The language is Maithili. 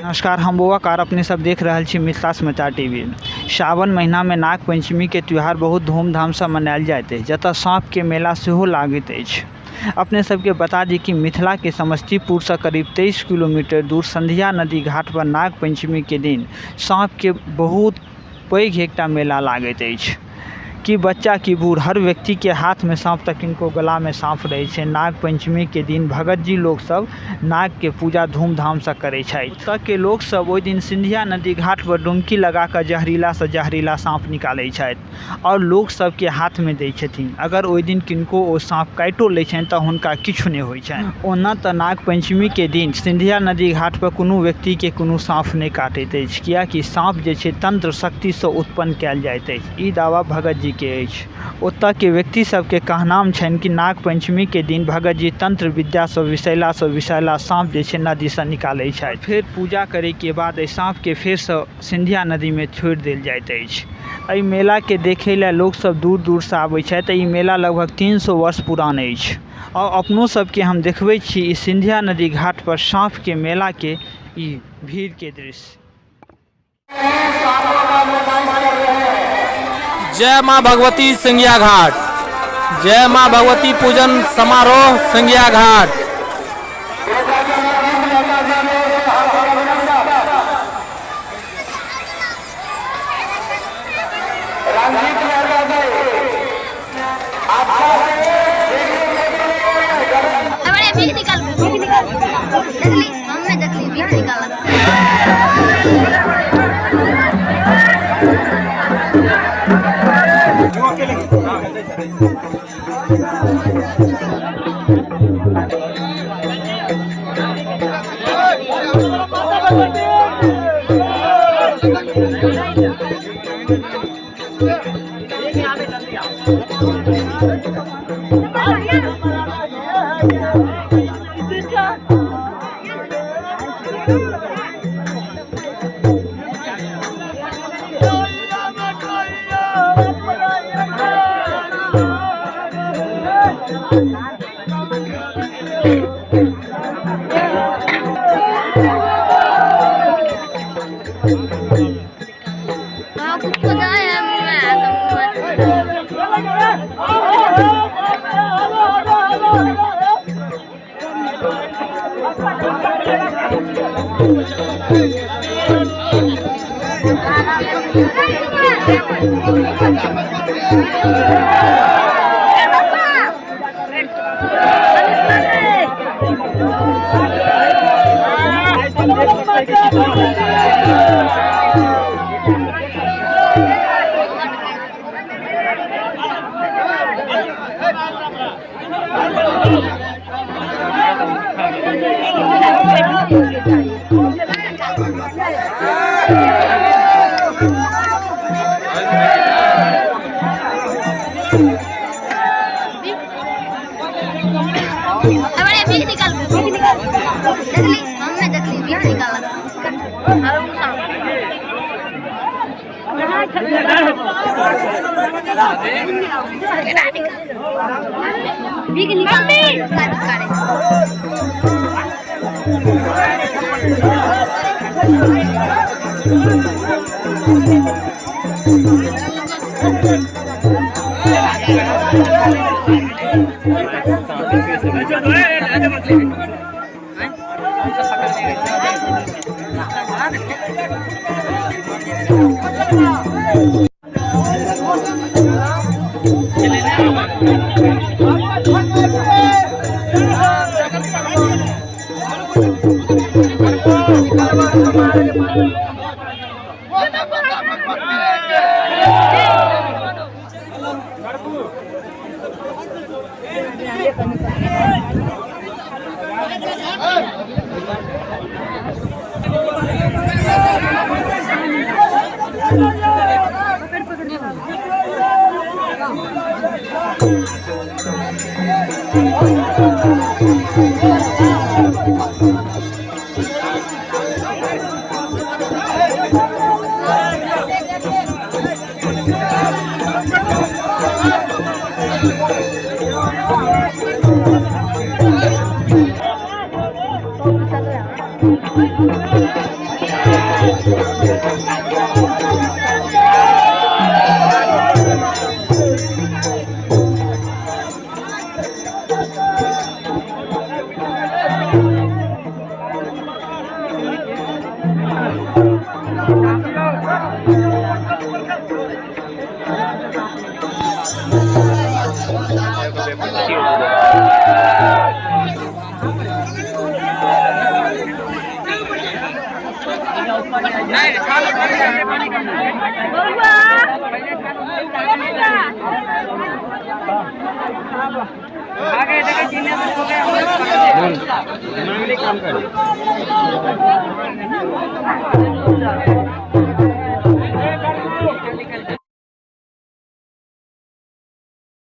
नमस्कार, हम बौआ कार, अपने सब देख रहल छी मिथिला समाचार टीवी। सावन महीना में नाग पंचमी के त्यौहार बहुत धूमधाम से मनायल जाइत अछि, जतऽ सांप के मेला सेहो लागैत अछि। अपने सबके बता दी कि मिथिला के समस्तीपुर से करीब 23 किलोमीटर दूर संध्या नदी घाट पर नाग पंचमी के दिन सांप के बहुत पैघ एकटा मेला लागैत अछि। कि बच्चा कि बूढ़ हर व्यक्ति के हाथ में सांप तऽ किनको गला में सांप रहै छै। नाग पंचमी के दिन भगत जी लोग सब नाग के पूजा धूमधाम से करै छथि। ओतऽ के लोग सब ओहि दिन सिंधिया नदी घाट पर डुमकी लगा कऽ जहरीला से जहरीला सांप निकालै छथि आओर लोग सबके हाथ में दै छथिन। अगर ओहि दिन किनको ओ सांप काटियो लै छनि तऽ हुनका किछु नहि होइ छनि। ओना तऽ नाग पंचमी के दिन सिंधिया नदी घाट पर कोनो व्यक्ति के कोनो सांप नहि काटैत अछि, कियाकि सांप जे छै तंत्र शक्ति से उत्पन्न कयल जाइत अछि, ई दावा भगत जी के अछि। ओतऽ के व्यक्ति सबके कहनाम छनि कि नाग पंचमी के दिन भगत जी तंत्र विद्या सँ विषैला सँ विषैला सांप जे छै नदी सँ निकालै छथि। फेर पूजा करै के बाद एहि सांप के फेर सँ सिंधिया नदी में छोड़ि देल जाइत अछि। एहि मेला के देखै लए लोक सब दूर दूर सँ आबै छथि। ई मेला लगभग 300 वर्ष पुरान अछि। और अपनो सबके हम देखबै छी ई सिंधिया नदी घाट पर सांप के मेला के ई भीड़ के दृश्य। जय माँ भगवती सिंघिया घाट, जय माँ भगवती पूजन समारोह सिंघिया घाट।